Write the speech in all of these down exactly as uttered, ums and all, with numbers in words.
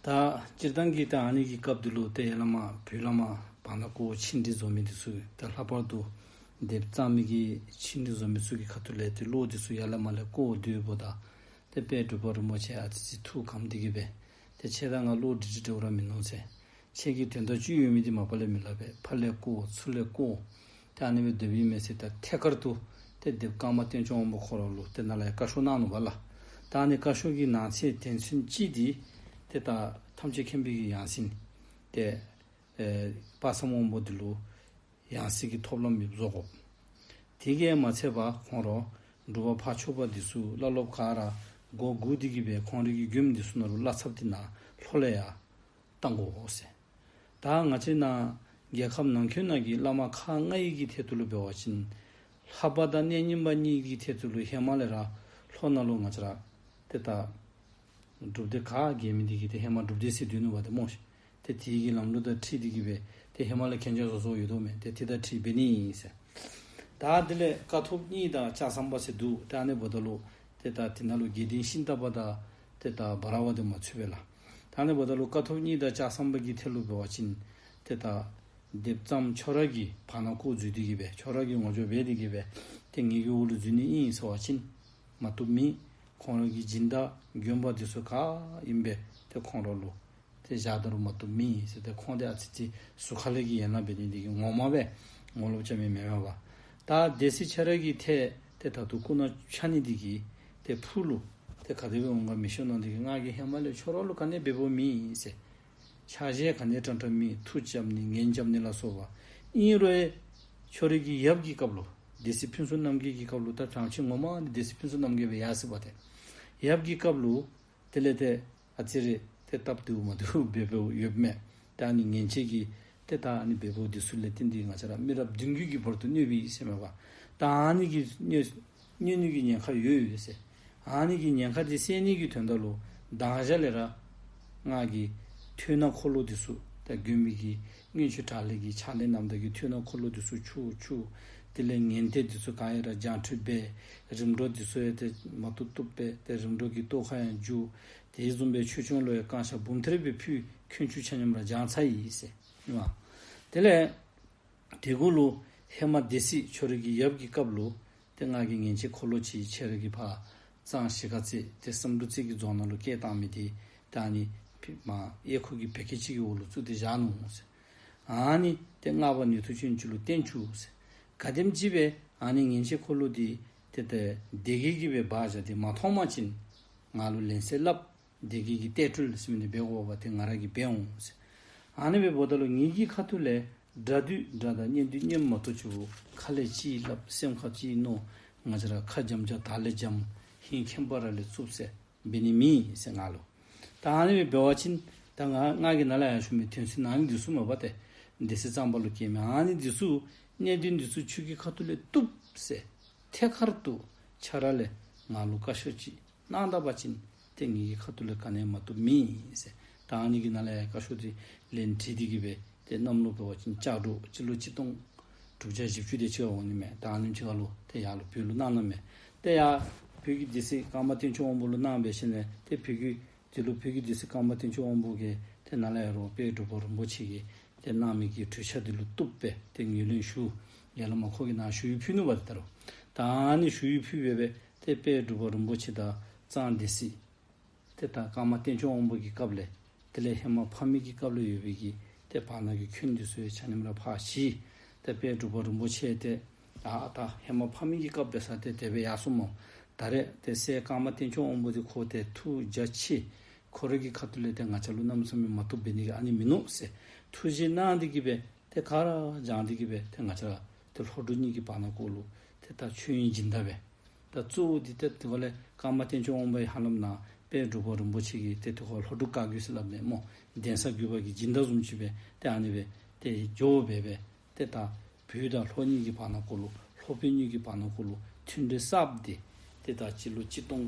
ད་སྤྱིར་བཏང་གི་ད་ཨ་ནི་གི་སྐབས་འདི་ལུ་ཏེ་ཡར་ལས་མར་བོད་ལས་མར་བར་ན་ཀོ་ཆིངས་འགྲིག་བཟོ་མི་འདི་ཚུ་ད་ལྷག་པར་དུ་སྡེབ་གཙང་མི་གི་ཆིངས་འགྲིག་བཟོ་མི་ཚུ་གི་ཁ་ཐུག་ལས་ཏེ་བློ་འདི་ཚུ་ཡར་ལས་མར་ལས་བཀོ་སྡོདཔ་ད་ཏེ་དཔལ་འབྲུག་པ་རིན་པོ་ཆེ་ཨ་ཙི་ཅིག་ཐུགས་ཁམས་འདི་གིས་སྦེ་ཏེ་ཁྱེད་དང་ང་བློ་འདྲིས་འདྲིས་འདྲཝ་ར་མིན་ནུག་ཟེར། ཁྱེད་ཀྱིས་དོན་དག་ཅིག་ཡོད་མི་འདི་མ་པ་ལས་མི་སླབ་པས། ཕར་ལས་བཀོ་ཚུར་ལས་བཀོ། ཏེ་ཨ་ནི་སྦེ་སྡོདཔ་ཨིན་མས་ཟེར་ད་ཐད་ཀར་དུ་ཏེ་སྡེབ་ཀརྨ་བསྟན་སྐྱོང་དབང་པོ་ཁོ་ར་ལུ་ཏེ་ནཱ་ལས་ཡར་བཀའ་ཤོག་གནང་ནུག་པ་ལགས། ད་ཨ་ནི་བཀའ་ཤོག་གི་ནང་གསེས་དོན་ཚན་གཅིག་འདི་ཏེ་ད་ཐམས་ཅད་མཁྱེན་པའི་གི་ཡང་སྲིད་ཏེ་ཨེ་དཔག་བསམ་དབང་པོ་འདི་ལུ་ཡང་སྲིད་ཀྱི་ཐོབ་ལམ་ཡོདཔ་བཟོ་དགོ། དེ་གིས་མ་ཚད་པར་ཁོང་ར་འབྲུག་པ་ཕར་ཕྱོགས་པ་འདི་ཚུ་བླ་སློབ་ག་ར་མགུ་སྒུར་ཏེ་གིས་སྦེ་ཁོང་རའི་གི་མགྱོནམ་འདི་ཚུ་ནང་ལུ་བླ་ཚབ་འདི་ནཱ་ལྷོ་ལས་ཡར་བཏང་དགོ་ཟེར། ད་ང་བཅས་ནཱ་རྒྱལ་ཁབ་ནང་འཁོད་ནང་གི་བླ་མ་ཁག་ལྔའི་གི་ཐད་དུ་ལུ་འབད་བ་ཅིན་ལྷ་པ་དང་གནས་རྙིང་པ་གཉིས་ཀྱི་ཐད་དུ་ལུ་ཧེ་མ་ལས་ར་ལྷོ་ནང་ལུ་ང་བཅས་ར་ཏེ་ད་སྒྲུབ་སྡེ་ག་རྒྱས་མི་འདི་གིས་ཏེ་ཧེ་མ་སྒྲུབ་སྡེ་ཟེར་སྡོད་ནུག་པ་ཏེ་སྨོ་ཤིག། ཏེ་དེ་གི་ལམ་ལུགས་དང་འཁྲིལ་ཏེ་གིས་སྦེ་ཏེ་ཧེ་མ་ལས་གན་རྒྱ་བཟོ་བཟོཝ་ཡོད་དོ་མས། ཏེ་དེ་དང་འཁྲིལ་འབད་ནི་ཨིན་ཟེར། ད་དེ་ལས་ཀཿཐོག་གཉིས་དང་ལྕགས་ཟམ་པ་ཟེར་འདུག། ཏེ་ཨ་ནི་འབདཝ་ད་ལུ་ཏེ་ད་དེ་ནང་ལུ་དགེ་ལྡན་ཤིང་རྟ་པ་དང་ཏེ་ད་འབའ་ར་བ་འདི་མ་ཚུད་པས་ལགས། ད་ཨ་ནི་འབདཝ་ད་ལུ་ཀཿཐོག་གཉིས་དང་ལྕགས་ཟམ་པ་གི་ཐད་ལུ་འབད་བ་ཅིན་ཏེ་ད་སྡེབ་གཙང་ཁྱོད་ར་གིས་བར་ན་ཀོ་འཛུལ་ཏེ་གིས་སྦེ་ཁྱོད་ར་གིས་ངོ་སྦྱོར་འབད་དེ་གིས་སྦེ་ཏེ་ངེ་གི་འོག་ལུ་འཛུལ་ནི་ཨིན་ཟེར་བ་ཅིན་མ་བཏུབ་མེད། ཁོང་ར་གི་སྦྱིན་བདག་དགོན་པ་འདི་ཚུ་ག་ཨིན་པས་ཏེ་ཁོང་ར་ལུ་ཏེ་བཞག་ད་རུང་མ་བཏུབ་མེད་ཟེར། ཏེ་ཁོང་འདི་ཨ་ཙི་ཅིག་ཟུར་ཁ་ལས་ཀྱི་ཡན་ལག་འབད་ནི་འདི་གིས་ངོ་མ་སྦེ་ངོ་ལོག་རྐྱབ་མི་མེན་མས་པ། ད་སྡེ་སྲིད་ཁྱོད་ར་གི་ཐད་ཏེ་ད་ལྟོ་སྐུ་ན་ཆ་ནི་འདི་གིས་ཏེ་ཕུགས་ལུ་ཏེ་ག་དེ་སྦེ་འོང་ག་མི་ཤེས་ནོ་འདི་གིས་ང་གིས་ཧེ་མ་ལས་ཁྱོད་ར་ལུ་ག་ནི་འབདཝ་མེད་ཟེར། ཆ་བཞག་ག་ནི་ཏན་ཏན་མེད། མཐུ་རྐྱབ་ནི་ངན་རྐྱབ་ནི་ལ་སོགས་པ་ཨིན་རུང་ཁྱོད་ར་གི་ཡབ་ཀྱི་སྐབས་ལུ་སྡེ་སྲིད་ཕུན་ཚོགས་རྣམ་རྒྱལ་གྱི་སྐབས་ལུ་ད་བྱང་ཆེན་ངོ་མ་ནི་སྡེ་སྲིད་ཕུན་ཚོགས་རྣམ་རྒྱལ་སྦེ་ཡར་སོ་ཡི་པ་ཏེ། ཡབ་ཀྱི་སྐབས་ལུ་དེ་ལས་ཏེ་ཨ་ཙི་རེ་ཏེ་སྟབས་བདེཝ་མ་བདེཝ་འབད་འབདཝ་ཡོདཔ་མས། ད་ཨ་ནི་ངན་བྱད་ཀྱི་ཏེ་ད་ཨ་ནི་འབད་འབདཝ་འདི་ཚུ་ལས་བརྟེན་ཏེ་ང་བཅས་ར་མི་རབས་བདུན་བརྒྱུད་ཀྱི་བར་དུ་གནོད་པའི་ཟེར་མས་པ། ད་ཨ་ནི་གི་གནོད་གནོད་ནི་གི་ཉེན་ཁ་ཡོད་ཡོད་ཟེར། ཨ་ནི་གི་ཉེན་ཁ་འདི་སེལ་ནི་གི་དོན་དག་ལུ་མདང་ཞག་ལས་ར་ང་གིས་ཐུན་ནང་འཁོར་ལོ་འདི་ཚུ་ད་མགོན་པོའི་གི་མངོན་སྤྱོད་དྲག་ལས་ཀྱི་ཕྱག་ལེན་རྣམ་དག་གི་ཐུན་ནང་འཁོར་ལོ་འདི་ཚུ་ཆུ་ཆུ། དེ་ལས་ངན་གཏད་འདི་ཚུ་ག་ཡ་ར་སྦྱང་ཁྲུས་འབད། རིམ་གྲོ་འདི་ཚུ་ཡང་ཏེ་མ་བཏུབ་བཏུབ་སྦེ་ཏེ་རིམ་གྲོ་གི་ཐོག་ཁར་ཡང་འཇུག། དེ་བཟུམ་སྦེ་ཆོས་སྐྱོང་ལུ་ཡང་བསྐང་བཤགས་འབུམ་ཐེར་སྦེ་ཕུལ། འཁོན་ཆུ་ཆ་མཉམ་ར་སྦྱང་ཚར་ཡི་ཟེར་ཨིན་མས། དེ་ལས་དེ་གུ་ལུ་ཧེ་མ་སྡེ་སྲིད་ཁྱོད་ར་གི་ཡབ་ཀྱི་སྐབས་ལུ་ཏེ་ང་གིས་ངན་བྱད་འཁོར་ལོ་ཅིག་ཁྱོད་ར་གི་ཕར་གཙང་གཞིས་ཀ་རྩེ་ཏེ་བསམ་གྲུབ་རྩེ་གི་རྫོང་ནང་ལུ་བསྐྱལ་བཏང་མི་འདི་ད་ཨ་ནི་ཕི་མར་གཡས་ཁུག་གི་བེ་ཀེ་ཅིག་གི་འོག་ལུ་བཙུགས་ཏེ་བཞག་ནུག་ཟེར། ཨ་ནི་ཏེ་སྔགས་པ་ནུས་མཐུ་ཅན་ཅིག་ལུ་བསྟན་བཅུག་ཟེར། ག་དེམ་ཅིག་སྦེ་ཨ་ནི་ངན་བྱད་འཁོར་ལོ་འདི་ཏེ་ཏེ་སྡེ་བརྒྱད་ཀྱིས་སྦེ་སྦ་བཞག་སྟེ་མ་མཐོང་པ་ཅིན་ང་ལུ་ལན་གསལ་སླབ། སྡེ་བརྒྱད་ཀྱི་གཏད་བཀྲོལ་ཟེར་མི་འདི་འབད་དགོ་པ་ཏེ་ང་ར་གིས་འབད་འོང་ཟེར། ཨ་ནི་སྦེ་འབདཝ་ད་ལུ་ངེ་གི་ཁ་ཐུག་ལས་དགྲ་འདུལ་དགྲ་དང་གཉེན་འདུལ་གཉེན་མ་གཏོགས་ཅིག་པོ་ཁ་ལས་ཅིག་སླབ་སེམས་ཁར་ཅིག་མནོ། ང་བཅས་ར་ཁ་འཇམ་བྱ་དར་ལས་འཇམ། ཧིང་མཁྱེན་པ་ར་ལས་རྩུབ་ཟེར་འབད་ནི་མེད་ཟེར་ང་ལུ། ད་ཨ་ནི་སྦེ་འབད་བ་ཅིན་ད་ང་ང་གིས་ནཱ་ལས་ཡར་ཞུ་མི་དོན་ཚན་ཨ་ནི་འདི་ཚུ་མ་པ་ཏེ་སྡེ་སྲིད་གཙང་པ་ལུ་བསྐྱལ་མི་ཨ་ནི་འདི་ཚུ་གནད་དོན་འདི་ཚུ་ཁྱོད་ཀྱི་ཁ་ཐུག་ལས་བཏུབ་ཟེར་ཐད་ཀར་དུ་ཁྱོད་ར་ལས་ང་ལུ་བཀའ་ཤོག་ཅིག་གནང་ད་པ་ཅིན་ཏེ་ངེ་གི་ཁ་ཐུག་ལས་ག་ནི་ཡང་མ་བཏུབ་མེད་ཟེར། ད་ཨ་ནི་གི་ནང་ལས་ཡར་བཀའ་ཤོག་འདི་ལན་བྲིས་ཏེ་གིས་སྦེ་ཏེ་གནམ་ལོ་འབད་བ་ཅིན་ལྕགས་འབྲུག་སྤྱི་ལོ་གཅིག་སྟོང་དྲུག་བརྒྱ་བཞི་བཅུ་དེ་ཅིག་ཁར་འོང་ནི་མས། ད་ཨ་ནེམ་ཅིག་ཁར་ལུ་ཏེ་ཡར་ལུ་བོད་ལུ་གནང་གནངམ་མས། ཏེ་ཡར་བོད་ཀྱི་སྡེ་སྲིད་ཀརྨ་བསྟན་སྐྱོང་དབང་པོ་ལུ་གནང་འབད་ཞིནམ་ལས་ཏེ་བོད་ཀྱི་དེ་ལུ་བོད་ཀྱི་སྡེ་སྲིད་ཀརྨ་བསྟན་སྐྱོང་དབང་པོ་གིས་ཏེ་ནཱ་ལས་ཡར་དཔལ་འབྲུག་པ་རིན་པོ་ཆེ་གིས་ཏེ་གནང་མི་གི་གྲོས་འཆར་འདི་ལུ་བཏུབ་སྦེ་ཏེ་ངོས་ལེན་ཞུ། ཡར་ལས་མར་ཁོ་གིས་ནཱ་ཞུ་ཡིག་ཕུལ་ནུག་པ་ཏེ་ད་རུང་། ད་ཨ་ནི་ཞུ་ཡིག་ཕུལ་སྦེ་སྦེ་ཏེ་དཔལ་འབྲུག་པ་རིན་པོ་ཆེ་དང་གཙང་སྡེ་སྲིད་ཏེ་ད་ཀརྨ་བསྟན་སྐྱོང་དབང་པོ་གི་སྐབས་ལས་དེ་ལས་ཧེ་མ་ཕ་མེས་ཀྱི་སྐབས་ལས་ཡོད་པའི་གི་ཏེ་བར་ན་གི་འཁོན་འདི་ཚུ་ཡང་ཆ་མཉམ་ར་ཕར་ཞི། ཏེ་དཔལ་འབྲུག་པ་རིན་པོ་ཆེ་ཏེ་ཨ་ད་ཧེ་མ་ཕ་མེས་ཀྱི་སྐབས་འབད་ས་ཏེ་དེ་སྦེ་ཡར་སོངམ་མས། ད་རེས་ཏེ་སྲས་ཀརྨ་བསྟན་སྐྱོང་དབང་པོ་འདི་ཁོ་ཏེ་ཐུགས་རྒྱ་ཆེ། ཁོ་རའི་གི་ཁ་ཐུག་ལས་ཏེ་ང་བཅས་ལུ་གནམ་མེད་ས་མེད་མ་བཏུབ་འབད་ནི་གི་ཨ་ནི་མིན་ནུག་ཟེར་ཐུགས་རྗེ་གནང་སྟེ་གིས་སྦེ་ཏེ་ག་ར་སྦྱང་སྟེ་གིས་སྦེ་ཏེ་ང་བཅས་ར་ཏེ་ལྷོ་འབྲུག་གཉིས་ཀྱི་བར་ན་ཀོ་ལུ་ཏེ་ད་ཆོས་དབྱིངས་སྦྱིན་བདག་སྦེ། ད་གཙོ་བོ་འདི་ཏེ་དེ་ཁར་ལས་ཀརྨ་བསྟན་སྐྱོང་དབང་པོའི་ཧ་ལམ་ནཱ་དཔལ་འབྲུག་པ་རིན་པོ་ཆེ་གིས་ཏེ་དེ་ཁར་ལྷོ་འབྲུག་བཀའ་བརྒྱུད་ཟེར་སླབ་མས་སྨོ། གདན་ས་བརྒྱུད་པ་གི་སྦྱིན་བདག་བཟུམ་ཅིག་སྦེ་ཏེ་ཨ་ནི་སྦེ་ཏེ་འགྱོ་སྦེ་སྦེ་ཏེ་ད་བོད་དང་ལྷོ་གཉིས་ཀྱི་བར་ན་ཀོ་ལུ་ལྷོ་བོད་གཉིས་ཀྱི་བར་ན་ཀོ་ལུ་མཐུན་འབྲེལ་གསརཔ་འདི་ཏེ་ད་སྤྱི་ལོ་གཅིག་སྟོང་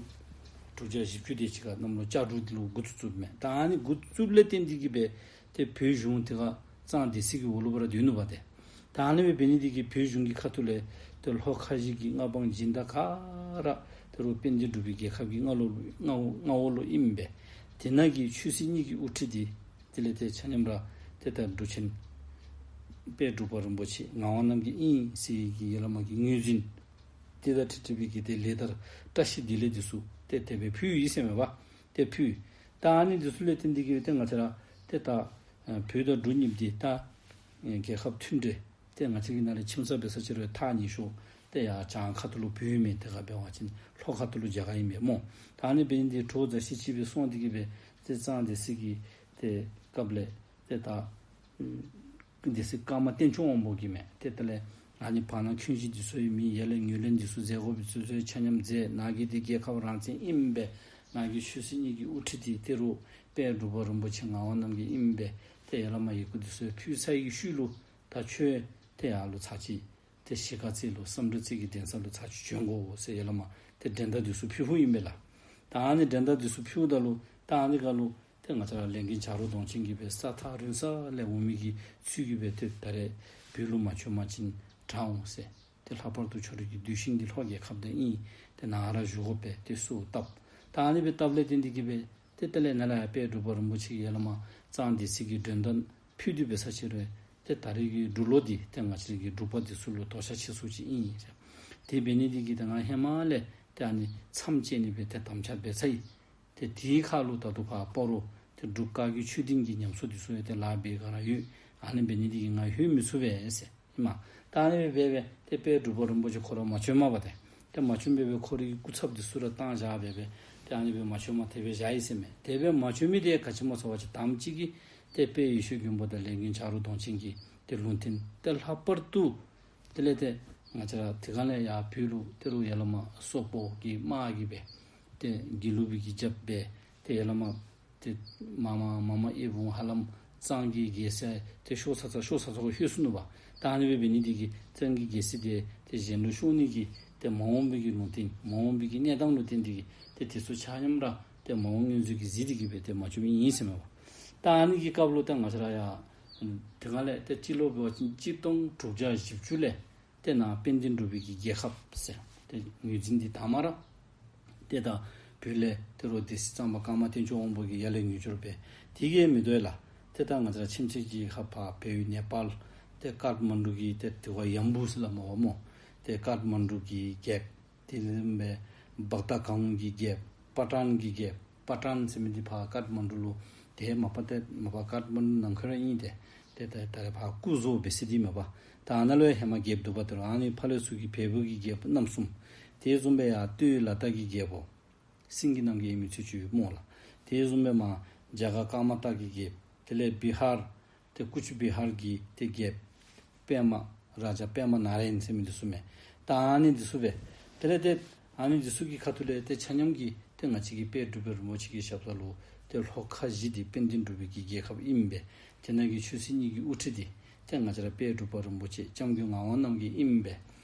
དྲུག་བརྒྱ་བཞི་བཅུ་དེ་ཅིག་ཁར་གནམ་ལོ་ལྕགས་འབྲུག་ལུ་འགོ་བཙུགས་བཙུགསཔ་མས། ད་ཨ་ནི་འགོ་བཙུགསཔ་ལས་བརྟེན་ཏེ་གིས་སྦེ་ཏེ་བོད་གཞུང་དེ་ཁར་གཙང་སྡེ་སྲིད་ཀྱི་འོག་ལུ་ཕར་སྡོད་ནུག་པ་ཏེ། ད་ཨ་ནི་སྦེ་འབད་ནི་དེ་གིས་བོད་གཞུང་གི་ཁ་ཐུག་ལས་ཏེ་ལྷོ་ཁ་བཞི་གི་མངའ་འབངས་སྦྱིན་བདག་ག་ར་ཏེ་རུ་དཔལ་ལྡན་འབྲུག་པའི་རྒྱལ་ཁབ་ཀྱི་མངའ་ལུ་མངའ་མངའ་འོག་ལུ་ཨིན་པས། དེ་ནང་གི་ཆོས་སྲིད་གཉིས་ཀྱི་དབུ་ཁྲིད་འདི་དེ་ལས་ཏེ་ཆ་མཉམ་ར་ཏེ་ད་འབྲུག་ཆེན་དཔལ་འབྲུག་པ་རིན་པོ་ཆེ་ངག་དབང་རྣམ་རྒྱལ་ཨིན་ཟེར་གྱི་ཡ་ལ་མ་གི་ངོས་འཛིན་དེ་དང་འཁྲིལ་འཁྲིལ་བའི་གི་ཏེ་ལེགས་དར་བཀྲ་ཤིས་བདེ་ལེགས་འདི་ཚུ་ཏེ་དེ་སྦེ་ཕུལ་ཡི་ཟེར་མས་པ། ཏེ་ཕུལ། ད་ཨ་ནི་འདི་ཚུ་ལས་བརྟེན་ཏེ་གི་ཏེ་ང་བཅས་ར་ཏེ་ད་ཨ་བོད་དང་འབྲུག་གཉིས་འདི་ད་ཨ་རྒྱལ་ཁབ་མཐུན་འབྲེལ་ཏེ་ང་བཅས་ཀྱི་ནང་ལས་ཁྱིམ་ཚང་འབད་ས་ཅིག་རུང་ཐག་ཉེ་ཤོས་ཏེ་ཡར་བྱང་ཁ་ཐུག་ལུ་བོད་ཨིན་མས། དེ་ཁར་འབད་བ་ཅིན་ལྷོ་ཁ་ཐུག་ལུ་རྒྱ་གར་ཨིན་མས་སྨོ། ད་ཨ་ནི་འབད་ནི་འདི་གྲོགས་མཛའ་བཤེས་ཅིག་སྦེ་སོང་སྟེ་གི་སྦེ་ཏེ་གཙང་སྡེ་སྲིད་ཀྱི་ཏེ་སྐབས་ལས་ཏེ་ད་ཨམ་སྡེ་སྲིད་ཀརྨ་བསྟན་སྐྱོང་དབང་པོ་གིས་མས། ཏེ་དེ་ལས་ཨ་ནི་བར་ན་འཁོན་གཞི་འདི་ཚུ་ཡང་མེད། ཡར་ལས་ངོས་ལེན་འདི་ཚུ་མཛད་དགོ་པའི་ཚུལ་ཚུ་ཆ་མཉམ་མཛད། ནཱ་གི་འདི་རྒྱལ་ཁབ་རང་བཙན་ཨིན་པས། ནཱ་གི་ཆོས་སྲིད་གཉིས་ཀྱི་དབུ་ཁྲིད་འདི་ཏེ་རུང་དཔལ་འབྲུག་པ་རིན་པོ་ཆེ་ངག་དབང་རྣམ་རྒྱལ་ཨིན་པས། ཏེ་ཡ་ལ་མ་ཡི་གུ་འདི་ཚུ་ཕུལ་ཚར་བའི་ཤུལ་ལུ་ད་ཁྱོད་ཏེ་ཡར་ལུ་ཚར་གཅིག་ཏེ་གཞིས་ཀ་རྩེ་ལུ་སམ་འབྲུག་རྩེ་གི་གདན་ས་ལུ་ཚར་གཅིག་བྱོན་དགོ་ཟེར་ཡ་ལ་མ་ཏེ་མགྲོན་བརྡ་འདི་ཚུ་ཕུལ་ཕུལཝ་ཨིན་པས་ལགས། ད་ཨ་ནི་མགྲོན་བརྡ་འདི་ཚུ་ཕུལཝ་ད་ལུ་ད་ཨ་ནི་སྒང་ལུ་ཏེ་ང་བཅས་ར་ལས་མགོན་བྱ་རོག་གདོང་ཅན་གྱིས་སྦེ་ས་ཐག་རིང་ས་ལས་འོང་མི་གི་ཚུ་གིས་སྦེ་ཏེ་ད་རེས་བོད་ལུ་མ་བྱོན་པ་ཅིན་དྲག་འོང་ཟེར། ཏེ་ལྷག་པར་དུ་ཁྱོད་རའི་གི་གདུལ་ཞིང་འདི་ལྷོ་རྒྱལ་ཁབ་འདི་ཨིན། ཏེ་ནཱ་ར་བཞུགས་དགོ་པས་ཏེ་གསོལཝ་བཏབ། ད་ཨ་ནི་སྦེ་བཏབ་ལས་བརྟེན་ཏེ་གི་སྦེ་ཏེ་དེ་ལས་ནཱ་ལས་ཡར་དཔལ་འབྲུག་པ་རིན་པོ་ཆེ་གིས་ཡ་ལ་མ་གཙང་སྡེ་སྲིད་ཀྱི་མགྲོན་བརྡ་ཕུལ་ཏེ་འབད་ས་ཅིག་རུང་ཏེ་ད་རེས་ཀྱི་འབྲུག་ལོ་འདི་ཏེ་ང་བཅས་རའི་གི་འབྲུག་པ་འདི་ཚུ་ལུ་དོ་ཤ་ཆེ་སུ་ཅིག་ཨིན་ཟེར། དེ་འབད་ནི་འདི་གིས་ཏེ་ང་ཧེ་མ་ལས་ཏེ་ཨ་ནི་མཚམས་བཅད་ནི་སྦེ་ཏེ་དམ་བཅའ་འབད་ཚར་ཡི། ཏེ་དེའི་ཁར་ལུ་ད་ལྟོ་ཕར་སྤ་རོ་ཏེ་འབྲུག་བཀའ་བརྒྱུད་ཆོས་སྡིངས་ཀྱི་ཉམས་གསོ་འདི་ཚུ་ཡང་ཏེ་ལཱ་འབད་ག་ར་ཡོད། ཨ་ནི་འབད་ནི་འདི་གིས་ང་ལྷོད་མི་ཚུགས་པས་ཟེར་ཨིན་མས། ད་ཨ་ནི་སྦེ་འབད་སྦེ་ཏེ་དཔལ་འབྲུག་པ་རིན་པོ་ཆེ་ཁོ་ར་མ་བྱོནམ་པ་ཏེ་ཏེ་མ་བྱོན་སྦེ་སྦེ་ཁོ་རའི་གི་སྐུ་ཚབ་འདི་ཚུ་ར་བཏང་བཞག་སྦེ་སྦེ་ཏེ་ཨ་ནི་སྦེ་མ་བྱོནམ་དེ་སྦེ་བཞག་ཡི་ཟེར་མས། དེ་སྦེ་མ་བྱོན་མི་འདི་ག་ཅི་སྨོ་ཟེར་བ་ཅིན་དང་པ་ཅིག་གིས་ཏེ་དཔལ་ཡེ་ཤེས་མགོན་པོ་དང་ལས་མགོན་བྱ་རོག་གདོང་ཅན་གྱི་ཏེ་ལུང་བསྟན། ཏེ་ལྷག་པར་དུ་དེ་ལས་ཏེ་ང་བཅས་ར་དེ་སྒང་ལས་ཡར་བོད་ལུ་ཏེ་རུང་ཡ་ལ་མ་སོག་པོ་གི་དམག་གིས་སྦེ་ཏེ་དགེ་ལུགས་པའི་གི་རྒྱབ་སྦེ་ཏེ་ཡ་ལ་མ་ཏེ་མ་མ་མ་མ་ཨེ་བུ་ཧ་ལམ་གཙང་གི་རྒྱལ་སྲིད་ཏེ་ཤོར་ཚར་ཚར་ཤོར་ཚར་ཚར་ལྷོད་སོ་ནུག་པ། ད་ཨ་ནི་སྦེ་འབད་ནི་འདི་གིས་གཙང་གི་རྒྱལ་སྲིད་འདི་ཏེ་གཞན་ལུ་ཤོར་ནི་གི་ཏེ་མ་འོངས་པའི་གི་ལུང་བསྟན་མ་འོངས་པའི་གི་གནས་སྟངས་ལུ་བརྟེན་ཏེ་གིས་ཏེ་དེ་ཚུ་ཆ་མཉམ་ར་ཏེ་མ་འོངས་མངོན་མཛོད་ཀྱིས་གཟིགས་ཏེ་གིས་སྦེ་ཏེ་མ་བྱོནམ་ཨིན་ཟེར་མས་པ། ད་ཨ་ནི་གི་སྐབས་ལུ་ཏེ་ང་བཅས་ར་ཡར་དེ་སྒང་ལས་ཏེ་སྤྱི་ལོ་འབད་བ་ཅིན་གཅིག་སྟོང་དྲུག་བརྒྱ་བཞི་བཅུ་ལས་ཏེ་ནཱ་དཔལ་ལྡན་འབྲུག་པའི་གི་རྒྱལ་ཁབ་ཟེར་ཏེ་ངོས་འཛིན་འདི་དང་པ་ར་ཏེ་ད་བོད་ལས་ཏེ་རུང་སྡེ་སྲིད་གཙང་པ་ཀརྨ་བསྟན་སྐྱོང་དབང་པོ་གིས་ཡར་ལས་ངོས་སྦྱོར་འབད། དེ་གིས་མི་དོ་ལགས། ཏེ་ད་ང་བཅས་ར་ཁྱིམ་མཚེས་ཀྱི་ཁ་ཕར་བལ་ཡུལ་ནེ་པཱལ་ཏེ་ཀཊ་མན་ཌུ་གི་ཏེ་དེ་བ་ཡམ་བུ་ཟེར་སླབ་མས་པ་སྨོ། ཏེ་ཀཊ་མན་ཌུ་གི་རྒྱལཔོ། དེ་ལས་སྦེ་བྷག་ཏ་གང་གི་རྒྱལཔོ། པ་ཊཱན་གྱི་རྒྱལཔོ། པ་ཊཱན་ཟེར་མི་འདི་ཕར་ཀཊ་མན་ཌུ་ལུ་ཏེ་མ་པ་ཏེ་མ་པ་ཀཊ་མན་ཌུ་ནང་འཁོད་ར་ཨིན། ཏེ་ཏེ་ད་ད་རེས་ཕར་སྐུ་བཟོ་འབད་ས་འདི་མས་པ། ད་ཨ་ནཱ་ལུ་ཡང་ཧེ་མ་རྒྱལཔོ་འདུག་པ། ཏེ་རུང་ཨ་ནི་ཕར་ལས་ཚུར་གྱི་བལ་པོ་གི་རྒྱལཔོ་རྣམ་གསུམ། དེ་བཟུམ་སྦེ་ཡར་སྟོད་ལ་དྭགས་ཀྱི་རྒྱལ་པོ་སེང་གེ་རྣམ་རྒྱལ་ཨིན་མི་ཚུ་ཅིག་ཡོད་སྨོ་ལགས། དེ་བཟུམ་སྦེ་མར་རྒྱ་གར་ཀརྨ་ཏ་གི་རྒྱལཔོ། དེ་ལས་བི་ཧར་ཏེ་ཀུཆ་བི་ཧར་གྱི་ཏེ་རྒྱལཔོ་པདྨ་རཱ་ཛ་པདྨ་ནཱ་ར་ཡན་ཟེར་མི་འདི་ཚུ་མས། ད་ཨ་ནི་འདི་ཚུ་སྦེ་དེ་ལས་ཏེ་ཨ་ནི་འདི་ཚུ་གི་ཁ་ཐུག་ལས་ཏེ་ཆ་མཉམ་གྱིས་ཏེ་ང་བཅས་ཀྱི་དཔལ་འབྲུག་པ་རིན་པོ་ཆེ་གི་ཞབས་ས་ལུ་ཏེ་ལྷོ་ཁ་བཞི་འདི་དཔལ་ལྡན་འབྲུག་པའི་གི་རྒྱལ་ཁབ་ཨིན་པས། དེ་ནང་གི་ཆོས་སྲིད་གཉིས་ཀྱི་དབུ་ཁྲིད་འདི་ཏེ་ང་བཅས་ར་དཔལ་འབྲུག་པ་རིན་པོ་ཆེ་སྐྱབས་མགོན་ངག་དབང་རྣམ་རྒྱལ་ཨིན་པས།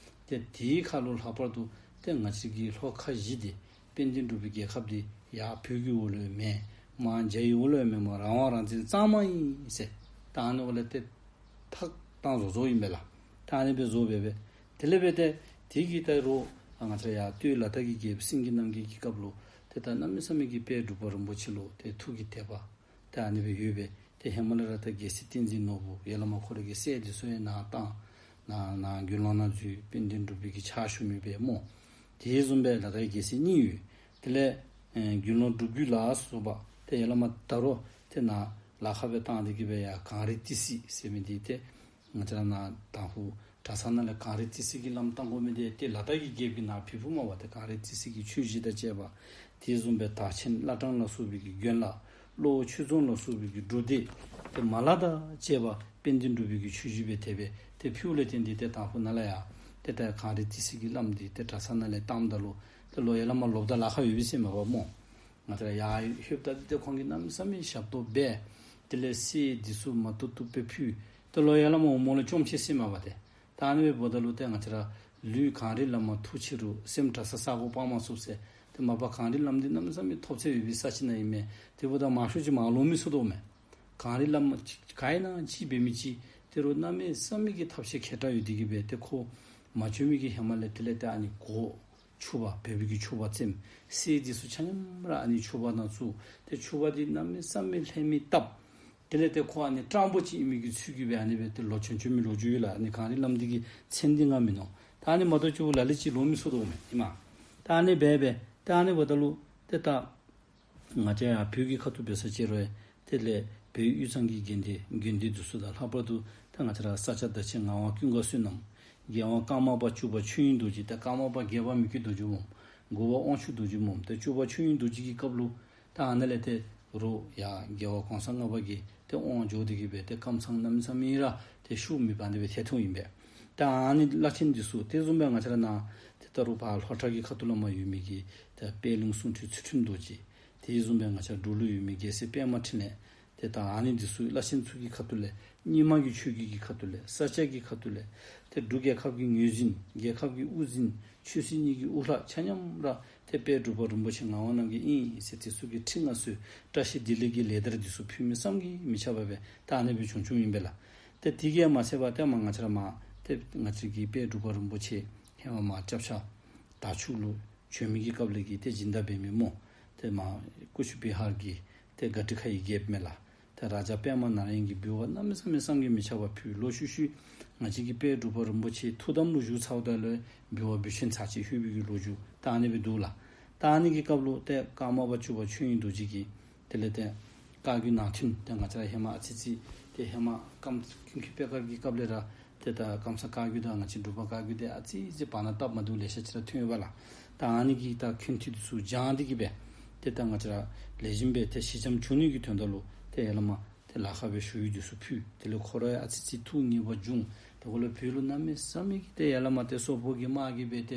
ཏེ་དེའི་ཁ་ལུ་ལྷག་པར་དུ་ཏེ་ང་བཅས་ཀྱི་ལྷོ་ཁ་བཞི་འདི་དཔལ་ལྡན་འབྲུག་པའི་རྒྱལ་ཁབ་འདི་ཡར་བོད་ཀྱི་འོག་ལུ་ཡང་མེན། མར་རྒྱ་ཡི་འོག་ལུ་ཡང་མེན། མར་རང་དབང་རང་བཙན་གཙང་མ་ཨིན་ཟེར། ད་ཨ་ནི་འོག་ལས་ཏེ་ཐག་བཏང་བཟོ་བཟོཝ་ཨིན་པས་ལགས། ད་ཨ་ནི་སྦེ་བཟོ་སྦེ་སྦེ་དེ་ལས་སྦེ་ཏེ་དེ་གིས་ད་རུང་ང་བཅས་ར་ཡར་སྟོད་ལ་དྭགས་ཀྱི་རྒྱལཔོ་སེང་གེ་རྣམ་རྒྱལ་གྱི་སྐབས་ལུ་ཏེ་ད་གནམ་མེད་ས་མེད་ཀྱི་དཔལ་འབྲུག་པ་རིན་པོ་ཆེ་ལུ་ཏེ་ཐུགས་ཀྱི་དད་པ་ཏེ་ཨ་ནི་སྦེ་ཡོད་པས། ཏེ་ཧེ་མ་ལས་ར་ད་རྒྱལ་སྲས་བསྟན་འཛིན་ནོར་བུ་ཡ་ལ་མ་ཁོ་རའི་གི་སྲས་འདི་ཚུ་ཡང་ནཱ་བཏང་ནཱ་ནཱ་དགེ་སློང་ནང་འཛུལ། དཔལ་ལྡན་འབྲུག་པའི་གི་ཕྱག་ཞུ་མི་སྦེ་སྨོ། དེ་བཟུམ་སྦེ་ལ་དྭགས་རྒྱལ་སྲས་གཉིས་ཡོད། དེ་ལས་ཨེ་དགེ་སློང་འབྲུག་རྒྱུད་ལ་སོགས་པ་ཏེ་ཡ་ལ་མ་ད་རུང་ཏེ་ནཱ་ལ་ཁ་སྦེ་བཏང་སྟེ་གི་སྦེ་ཡར་གངས་རི་ཏི་སེ་ཟེར་མི་འདི་ཏེ་ང་བཅས་ར་ནཱ་དང་ཕུ་གྲྭ་ཚང་ནང་ལས་གངས་རི་ཏི་སེ་གི་བླམ་བཏང་དགོ་མི་འདི་ཏེ་ལ་དྭགས་ཀྱི་རྒྱལཔོ་གིས་ནཱ་ཕུལ་ཕུལཝ་མས་པ། ཏེ་གངས་རི་ཏི་སེ་གི་ཆོས་གཞིས་དང་བཅས་པ། དེ་བཟུམ་སྦེ་དར་ཆེན་བླ་བྲང་ལ་སོགས་པའི་གི་དགོན་ལག། གློ་བོ་ཆོས་རྫོང་ལ་སོགས་པའི་གི་སྒྲུབ་སྡེ། ཏེ་མ་ལག་དང་བཅས་པ་དཔལ་ལྡན་འབྲུག་པའི་གི་ཆོས་གཞིས་སྦེ་དེ་སྦེ་ཏེ་ཕུལཝ་ལས་བརྟེན་ཏེ་ཏེ་དང་ཕུ་ནཱ་ལས་ཡར་ཏེ་ད་གངས་རི་ཏི་སེ་གི་བླམ་འདི་ཏེ་གྲྭ་ཚང་ནང་ལས་བཏངམ་ད་ལུ་ཏེ་ལོག་ཡ་ལ་མ་ལོགཔ་ད་ལཱ་ཁག་ཡོད་པས་ཟེར་མས་པ་སྨོ། ང་བཅས་ར་ཡར་ལྷོདཔ་ད་ཏེ་ཁོང་གིས་གནམ་མེད་ས་མེད་ཞབས་ཏོག་འབད། དེ་ལས་གསེར་འདི་ཚུ་མ་བཏུབ་བཏུབ་སྦེ་ཕུལ། ཏེ་ལོག་ཡ་ལ་མ་འོངམ་ལས་བཅོམ་ཅི་ཟེར་མས་པ་ཏེ། ད་ཨ་ནི་སྦེ་འབདཝ་ད་ལུ་ཏེ་ང་བཅས་ར་ལུས་གངས་རི་བླ་མ་ཐུགས་ཆེ་རུང་སེམས་གྲྭ་ས་ས་གོ་སྤང་མ་ཚུགས་ཟེར། ཏེ་མ་པ་གངས་རི་བླམ་འདི་གནམ་མེད་ས་མེད་ཐོབ་ཚད་ཡོད་པའི་ས་ཅིག་ནང་ཨིན་མས། དེ་འབདཝ་ད་མང་ཤོས་ཅིག་མར་ལོག་མི་ཚུགས་དོ་མས། གངས་རི་བླ་མ་ག་ཨིན་ན་ཅིག་འབད་མི་ཅིག་ཏེ་རུང་གནམ་མེད་ས་མེད་ཀྱི་ཐབས་ཤེས་མཁས་དྲགས་ཡོད་དེ་གིས་སྦེ་ཏེ་ཁོ་མ་བྱོན་མི་གི་ཧེ་མ་ལས་དེ་ལས་ཏེ་ཨ་ནི་གོ་ ཕྱུ་པ་བོད་པའི་གི་ཕྱུ་པ་བཙེམ། གསེར་འདི་ཚུ་ཆ་མཉམ་ར་ཨ་ནི་ཕྱུ་པ་ནང་བཙུགས། ཏེ་ཕྱུ་པ་འདི་གནམ་མེད་ས་མེད་ལྷད་མེད་བཏབ། དེ་ལས་ཏེ་ཁོ་ཨ་ནི་སྤྲང་པོ་ཅིག་ཨིན་མི་གི་ཚུལ་གྱིས་སྦེ་ཨ་ནི་སྦེ་ཏེ་ལོག་བྱོན་བྱོན་མི་ལོ་རྒྱུས་ཡོད་ལགས། ཨ་ནི་གངས་རི་བླམ་འདི་གི་མཚན་འདི་ང་མིན་ནུག། ད་ཨ་ནི་མ་གཏོགས་ཅིག་ལ་ལུ་ཅིག་ལོག་མི་ཚུགས་དོ་མས་ཨིན་མས། ད་ཨ་ནི་སྦེ་སྦེ་ད་ཨ་ནི་འབདཝ་ད་ལུ་ཏེ་ད་ང་བཅས་ཡར་བོད་ཀྱི་ཁ་ཐུག་འབད་ས་ཅིག་རུང་ཡང་དེ་ལས་བོད་དབུས་གཙང་གི་དགོན་སྡེ་དགོན་སྡེ་འདི་ཚུ་དང་ལྷག་པར་དུ་ད་ང་བཅས་ར་ས་སྐྱ་བདག་ཆེན་ངག་དབང་ཀུན་དགའ་བསོད་ནམས། རྒྱལ་དབང་ཀརྨ་པ་བཅུ་པ་ཆོས་དབྱིངས་རྡོ་རྗེ། ད་ཀརྨ་པ་བརྒྱད་པ་མི་བསྐྱོད་རྡོ་རྗེ་འོང་། དགུ་པ་དབང་ཕྱུག་རྡོ་རྗེ་འོང་། ད་བཅུ་པ་ཆོས་དབྱིངས་རྡོ་རྗེ་གི་སྐབས་ལུ་ད་ཨ་ནཱ་ལས་ཏེ་རུང་ཡར་རྒྱལ་བ་གོང་ས་ལྔ་པ་གིས་ཏེ་དབང་འབྱོར་ཏེ་གིས་སྦེ་ཏེ་ཀམ་ཚང་གནམ་མེད་ས་མེད་ར་ཏེ་ཤུགས་མེད་པར་ཨ་ནི་སྦེ་ཐལ་ཐལཝ་ཨིན་པས། ད་ཨ་ནི་བླ་ཆེན་འདི་ཚུ་དེ་བཟུམ་སྦེ་ང་བཅས་ར་ནཱ་ཏེ་ད་རུང་ཕར་ལྷོ་བྲག་གི་ཁ་ཐུག་ལས་མར་ཡོད་མི་གི་ད་པད་གླིང་གསུང་སྤྲུལ་ཚུལ་ཁྲིམས་རྡོ་རྗེ། དེ་བཟུམ་སྦེ་ང་བཅས་འབྲུག་ལུ་ཡོད་མི་རྒྱལ་སྲས་པདྨ་འཕྲིན་ལས། ཏེ་ད་ཨ་ནི་འདི་ཚུ་བླ་ཆེན་ཚུ་གི་ཁ་ཐུག་ལས་རྙིང་མ་གི་ཆོས་བརྒྱུད་ཀྱི་ཁ་ཐུག་ལས་ས་སྐྱ་གི་ཁ་ཐུག་ལས་ཏེ་འབྲུག་རྒྱལ་ཁབ་ཀྱི་ངོས་འཛིན་རྒྱལ་ཁབ་ཀྱི་དབུ་འཛིན་ཆོས་སྲིད་གཉིས་ཀྱི་དབུ་བླ་ཆ་མཉམ་ར་ཏེ་དཔལ་འབྲུག་པ་རིན་པོ་ཆེ་ངག་དབང་རྣམ་རྒྱལ་ཨིན་ཟེར་དེ་ཚུ་གི་ཁྲི་མངའ་གསོལ་བཀྲ་ཤིས་བདེ་ལེགས་ཀྱི་ལེགས་དར་འདི་ཚུ་ཕུལ་མི་བསམ་གྱིས་མི་ཁྱབ་པ་སྦེ་ད་ཨ་ནི་སྦེ་བྱུང་བྱུངམ་ཨིན་པས་ལགས། ཏེ་དེ་གིས་མ་ཚད་པར་ཏེ་མར་ང་བཅས་ར་མར་ཏེ་ང་བཅས་ཀྱི་དཔལ་འབྲུག་པ་རིན་པོ་ཆེ་ཧེ་མ་མར་སྐྱབས་ཆ་དར་ཕྱུག་ལུ་བྱོན་མི་གི་སྐབས་ལས་ཀྱི་ཏེ་སྦྱིན་བདག་འབད་མི་སྨོ། ཏེ་མར་ཀུཆ་བི་ཧར་གྱི་ཏེ་ག་ཊི་ཁ་ཡི་རྒྱལཔོ་མས་ལགས། ཏེ་རཱ་ཛ་པདྨ་ནཱ་ར་ཡན་གྱིས་འབུལ་བ་གནམ་མེད་ས་མེད་བསམ་གྱིས་མི་ཁྱབ་པ་ཕུལ། ལོག་ཤུལ་ཤུལ་ང་བཅས་ཀྱི་དཔལ་འབྲུག་པ་རིན་པོ་ཆེ་ཐུགས་དམ་ལུ་བཞུགས་ཚརཝ་ད་ལུ་འབུལ་བ་འབུལ་ཆེན་ཚར་གཅིག་ལྷོད་པའི་གི་ལོ་རྒྱུས་ད་ཨ་ནི་སྦེ་འདུག་ལགས། ད་ཨ་ནི་གི་སྐབས་ལུ་ཏེ་ཀརྨ་པ་བཅུ་པ་ཆོས་དབྱིངས་རྡོ་རྗེ་གིས་དེ་ལས་ཏེ་བཀའ་བརྒྱུད་ནང་བསྟན་ཏེ་ང་བཅས་ར་ཧེ་མ་ཨ་ཙི་ཙི་ཏེ་ཧེ་མ་ཀམ་ཀུན་མཁྱེན་པད་དཀར་གྱི་སྐབས་ལས་ར་ཏེ་ད་ཀམ་ཚང་བཀའ་བརྒྱུད་དང་ང་བཅས་འབྲུག་པ་བཀའ་བརྒྱུད་དེ་ཨ་ཙི་ཙི་བར་ན་སྟབས་མ་བདེཝ་ལེ་ཤ་ཅིག་ར་ཐོན་ཡོདཔ་ལགས། ད་ཨ་ནི་གི་ད་འཁོན་ཐུག་འདི་ཚུ་སྦྱང་སྟེ་གིས་སྦེ་ཏེ་ད་ང་བཅས་ར་ལེགས་ཤོམ་སྦེ་ཏེ་ཞི་འཇམ་བྱུང་ནི་གི་དོན་དག་ལུ་ཏེ་ཡར་ལས་མར་ཏེ་ལཱ་ཁག་སྦེ་ཞུ་ཡིག་འདི་ཚུ་ཕུལ། དེ་ལས་ཁོ་ར་ཡང་ཨ་ཙི་ཙི་ཐུགས་ངེས་པ་བྱུང་། ཏེ་ཁོ་ལུ་བོད་ལུ་གནམ་མེད་ས་མེད་ཀྱི་ཏེ་ཡར་ལས་མར་ཏེ་སོག་པོ་གི་དམག་གིས་སྦེ་ཏེ་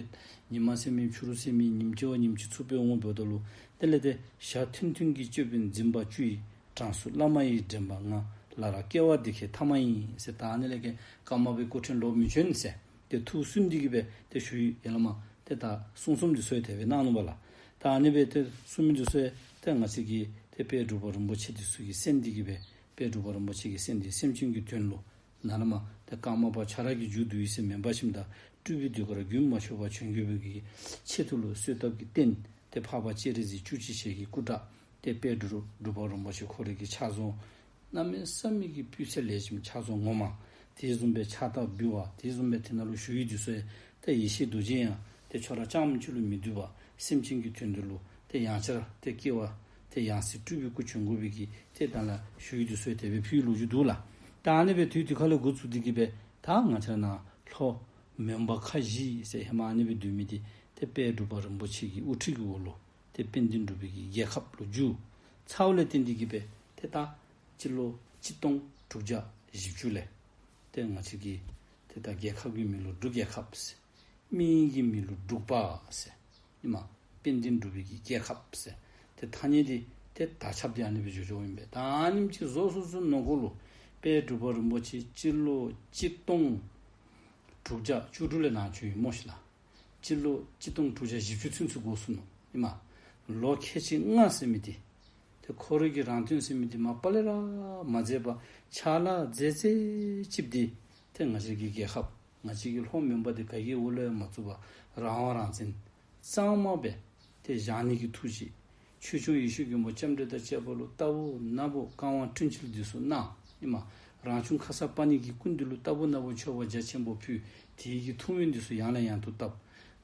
ཉི་མ་ཟེར་མེད་ཕྱི་རུ་ཟེར་མེད་ཉིནམ་གཅིག་བ་ཉིནམ་གཅིག་ཚུགས་སྦེ་འོང་འབདཝ་ད་ལུ་དེ་ལས་ཏེ་ཞྭ་ཐུང་ཐུང་གི་ཅོད་པན་འཛིན་པ་བཅུ་ཡི་གྲངས་སུ་བླ་མ་ཡི་འདྲེན་པ་ང་། ལ་ར་སྐྱེ་བ་འདི་ཁའི་ཐ་མ་ཡིན་ཟེར། ད་ཨ་ནི་ལས་ཀྱི་ཀརྨ་པའི་སྐུ་ཕྲེང་ལོག་མི་བྱོན་ཟེར་ཏེ་ཐུགས་སུན་ཏེ་གིས་སྦེ་ཏེ་ཞུ་ཡིག་ཡར་ལས་མར་ཏེ་ད་གསུང་གསུངམ་འདི་ཚུ་ཡང་དེ་སྦེ་གནང་ནུག་པ་ལགས། ད་ཨ་ནི་སྦེ་ཏེ་གསུང་མི་འདི་ཚུ་ཡང་ཏེ་ང་བཅས་ཀྱི་ཏེ་དཔལ་འབྲུག་པ་རིན་པོ་ཆེ་འདི་ཚུ་གིས་གསན་ཏེ་གིས་སྦེ་དཔལ་འབྲུག་པ་རིན་པོ་ཆེ་གིས་གསན་ཏེ་སེམས་ཅན་གྱི་དོན་ལུ་ནཱ་ལས་མར་ཏེ་ཀརྨ་པ་ཁྱོད་ར་གི་མཇུག་བསྡུ་ཡི་ཟེར་མེན་པར་ཞིནམ་ད་སྤྲུལ་པའི་ཟློས་གར་རྒྱུན་མ་ཆད་པར་བྱོན་དགོ་པའི་གི་ཆེད་དུ་ལུ་གསོལ་ཐབ་ཀྱི་རྟེན་ཏེ་འཕགས་པ་སྤྱན་རས་གཟིགས་བཅུ་གཅིག་ཞལ་གྱི་སྐུ་འདྲ་ཏེ་དཔལ་འབྲུག་འབྲུག་པ་རིན་པོ་ཆེ་ཁོ་རའི་གི་ཕྱག་རྫོང་གནམ་མེད་ས་མེད་ཀྱི་སྤུས་ཚད་ལེགས་ཤོམ་ཕྱག་རྫོང་ངོ་མ། དེ་བཟུམ་སྦེ་ཕྱག་རྟགས་འབུལ་བ་དེ་བཟུམ་སྦེ་དེ་ནང་ལུ་ཞུ་ཡིག་འདི་ཚུ་ཡང་ཏེ་ཡེ་ཤེས་རྡོ་རྗེ་ཡང་ཏེ་ཁྱོད་ར་རྐྱངམ་གཅིག་ལུ་མི་འདུག་པ། སེམས་ཅན་གྱི་དོན་དུ་ལུ་ཏེ་ཡང་བསྐྱར་ཏེ་སྐྱེ་བ་ཏེ་ཡང་སྲིད་སྤྲུལ་པའི་སྐུ་བྱོན་དགོ་པའི་གི་ཏེ་ད་ལས་ཞུ་ཡིག་འདི་ཚུ་ཡང་དེ་སྦེ་ཕུལ་ལོ་རྒྱུས་འདུག་ལགས། ད་ཨ་ནི་སྦེ་དུས་དེ་ཁ་ལས་འགོ་བཙུགས་ཏེ་གིས་སྦེ་ད་ང་བཅས་ནཱ་ལྷོ་མོན་པ་ཁ་བཞི་ཟེར་ཧེ་མ་ཨ་ནི་སྦེ་སྡོད་མི་འདི་ཏེ་དཔལ་འབྲུག་པ་རིན་པོ་ཆེ་གི་དབུ་ཁྲིད་ཀྱི་འོག་ལུ་ཏེ་དཔལ་ལྡན་འབྲུག་པའི་གི་རྒྱལ་ཁབ་ལུ་འགྱུར་ཚརཝ་ལས་བརྟེན་ཏེ་གིས་སྦེ་ཏེ་ད་སྤྱི་ལོ་གཅིག་སྟོང་དྲུག་བརྒྱ་བཞི་བཅུ་ལས་ཏེ་ང་བཅས་ཀྱི་ཏེ་ད་རྒྱལ་ཁབ་ཀྱི་མིང་ལུ་འབྲུག་རྒྱལ་ཁབ་ཟེར། མིང་གི་མིང་ལུ་འབྲུག་པ་ཟེར། ཨིན་མས། དཔལ་ལྡན་འབྲུག་པའི་གི་རྒྱལ་ཁབ་ཟེར། ཏེ་ཐ་སྙད་འདི་ཏེ་དར་ཁྱབ་འདི་ཨ་ནི་སྦེ་འགྱོ་འགྱོཝ་ཨིན་པས། ད་ཨ་ནེམ་ཅིག་བཟོ་ཚུན་ཚོད་ནང་འཁོད་ལུ་དཔལ་འབྲུག་པ་རིན་པོ་ཆེ་སྤྱི་ལོ་གཅིག་སྟོང་དྲུག་བརྒྱ་བཅུ་དྲུག་ལས་ནཱ་བྱོན་ཡི་སྨོ་ཤིག་ལགས། སྤྱི་ལོ་གཅིག་སྟོང་དྲུག་བརྒྱ་བཞི་བཅུ་ཚུན་ཚོད་འགོར་སོ་ནུག། ཨིན་མས། ལོ་ཁལ་གཅིག་ལྔ་ཟེར་མི་འདི་ཏེ་ཁོ་རའི་གི་རང་དོན་ཟེར་མི་འདི་མ་པ་ལས་ར་མ་མཛད་པར་ཕྱག་ལཱ་མཛད་མཛད་ཅིག་འདི་ཏེ་ང་བཅས་ཀྱི་རྒྱལ་ཁབ་ང་བཅས་ཀྱི་ལྷོ་མོན་པ་འདི་ག་གི་འོག་ལུ་ཡང་མ་བཙུགས་པར་རང་དབང་རང་བཙན་གཙང་མ་སྦེ་ཏེ་བཞག་ནི་གི་ཐུགས་བཞེད། ཆོས་སྐྱོང་ཡེ་ཤེས་མགོན་པོ་ལྕམ་དྲལ་དང་བཅས་པ་ལུ་རྟག་བུ་ནམ་བུ་བསྐང་བ་བཀྲིན་ཆེ་འདི་ཚུ་གནང་། ཨིན་མས། རང་བྱུང་ཁ་སར་པ་ཎི་གི་སྐུ་མདུན་ལུ་རྟག་བུ་ནམ་བུ་མཆོད་པ་རྒྱ་ཆེན་པོ་ཕུལ། དེ་གི་ཐུགས་སྨོན་འདི་ཚུ་ཡང་ལས་ཡང་དུ་བཏབ།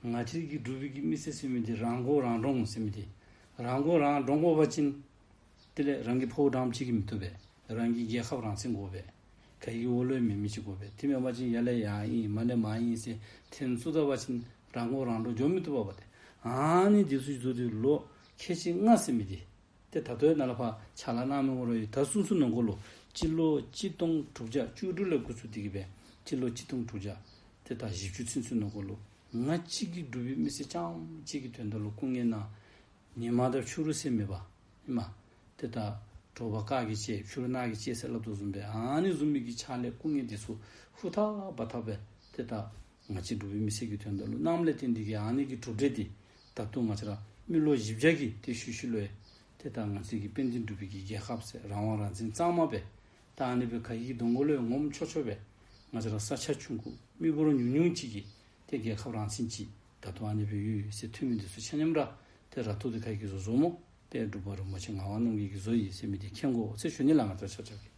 ང་བཅས་ཀྱི་འབྲུག་པའི་གི་མི་སེར་ཟེར་མི་འདི་རང་མགོ་རང་འདྲོངས་ཟེར་མི་འདི་རང་མགོ་རང་འདྲོངས་དགོ་པ་ཅིན་དེ་ལས་རང་གི་ཕོཝ་འགྲངམ་ཅིག་གིས་མི་བཏུབ་པས། རང་གི་རྒྱལ་ཁབ་རང་བཙན་དགོ་པས། ག་གི་འོག་ལུ་ཡང་མེད་མི་ཅིག་དགོ་པས། དེ་མེན་པ་ཅིན་ཡར་ལས་ཡར་ཨིན་མར་ལས་མར་ཨིན་ཟེར་འཐེན་ཚུགས་ད་པ་ཅིན་རང་མགོ་རང་འདྲོངས་འགྱོ་མི་བཏུབ་པས་པ་ཏེ། ཨ་ནི་འདི་ཚུ་བཟོ་སྟེ་ལོ་ཁལ་གཅིག་ལྔ་ཟེར་མི་འདི་ཏེ་ད་ལྟོ་ནཱ་ལས་ཕར་ཕྱག་ལཱ་གནང་མི་འོང་རུང་ཡང་ད་ཚུན་ཚོད་ནང་འཁོད་ལུ་སྤྱི་ལོ་གཅིག་སྟོང་དྲུག་བརྒྱ་བཅུ་དྲུག་ལས་འགོ་བཙུགས་ཏེ་གིས་སྦེ་སྤྱི་ལོ་གཅིག་སྟོང་དྲུག་བརྒྱ་ཏེ་ད་བཞི་བཅུ་ཚུན་ཚོད་ནང་འཁོད་ལུ་ང་བཅས་ཀྱི་འབྲུག་པའི་མི་སེར་རྐྱངམ་གཅིག་གི་དོན་དག་ལུ་སྐུ་ངལ་གནང་། ཉི་མ་དང་ཕྱི་རུ་ཟེར་མེད་པར་ཨིན་མས། ཏེ་ད་དྲོ་པ་དཀར་གྱིས་བཅད་ཕྱི་རུ་ནག་གིས་བཅད་ཟེར་སླབ་དོ་བཟུམ་སྦེ་ཨ་ནི་བཟུམ་མའི་གི་ཕྱག་ལཱ་སྐུ་ངལ་འདི་ཚུ་ཧུར་ཐག་འབད་ཐག་སྦེ་ཏེ་ད་ང་བཅས་འབྲུག་པའི་མི་སེར་གྱི་དོན་དག་ལུ་གནངམ་ལས་བརྟེན་ཏེ་གིས་ཨ་ནི་གི་གྲུབ་འབྲས་འདི་ད་ལྟོ་ང་བཅས་ར་མི་ལོ་བཞི་བརྒྱ་གི་ཏེ་ཤུལ་ཤུལ་ལུ་ཡང་ཏེ་ད་ང་བཅས་ཀྱི་དཔལ་ལྡན་འབྲུག་པའི་གི་རྒྱལ་ཁབ་ཟེར་རང་དབང་རང་བཙན་གཙང་མ་སྦེ་ད་ཨ་ནི་སྦེ་ག་གི་གདོང་ཁ་ལུ་ཡང་ངོམ་ཆོག་ཆོག་སྦེ་ང་བཅས་ར་ས་ཆ་ཆུང་ཀུ་མི་འབོར་ཉུང་ཉུང་ཅིག་གིས་ཏེ་རྒྱལ་ཁབ་རང་བཙན་ཅིག་ ར་ཐུང་ཨ་ནི་སྦེ་ཡོད་ཟེར་ཐོན་མི་འདི་ཚུ་ཆ་མཉམ་ར་ཏེ་ར་ཐུང་འདི་ཁ་གིས་བཟོ་བཟོཝ་སྨོ། ཏེ་འབྲུག་པ་རིན་པོ་ཆེ་ངག་དབང་རྣམ་རྒྱལ་གྱིས་བཟོ་ཡི་ཟེར་མི་འདི་མཁྱེན་དགོ་ཟེར་ཞུ་ནི་ལགས། ང་བཅས་ཆ་ཁྱབ་ཀྱིས།